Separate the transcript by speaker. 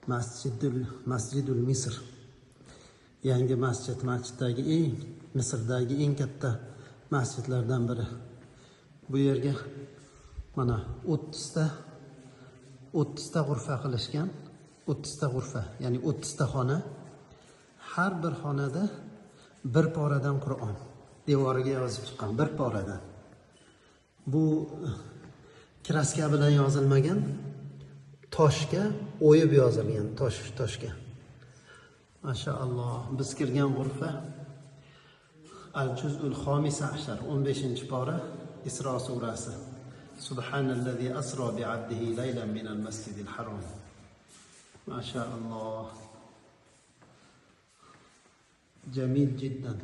Speaker 1: Masjidul Misr. Yangi masjid, masjiddagi eng, Misrdagi eng katta masjidlardan biri. Bu yerga mana 30 ta g'urfa qilishgan. 30 ta g'urfa, ya'ni 30 ta xona. Har bir xonada bir poradan Qur'on devoriga yozib chiqqan, bir poradan. Bu kraska bilan yozilmagan, toshga o'yib yozilgan, toshga. Mashaalloh, biz kirgan g'urfa Al-Juz'ul Xomis ashar, 15-pora, Isro surasi. Subhanallazi asro bi 'abdihi laylan minal masjidil harom. Mashaalloh. Jamil jiddan.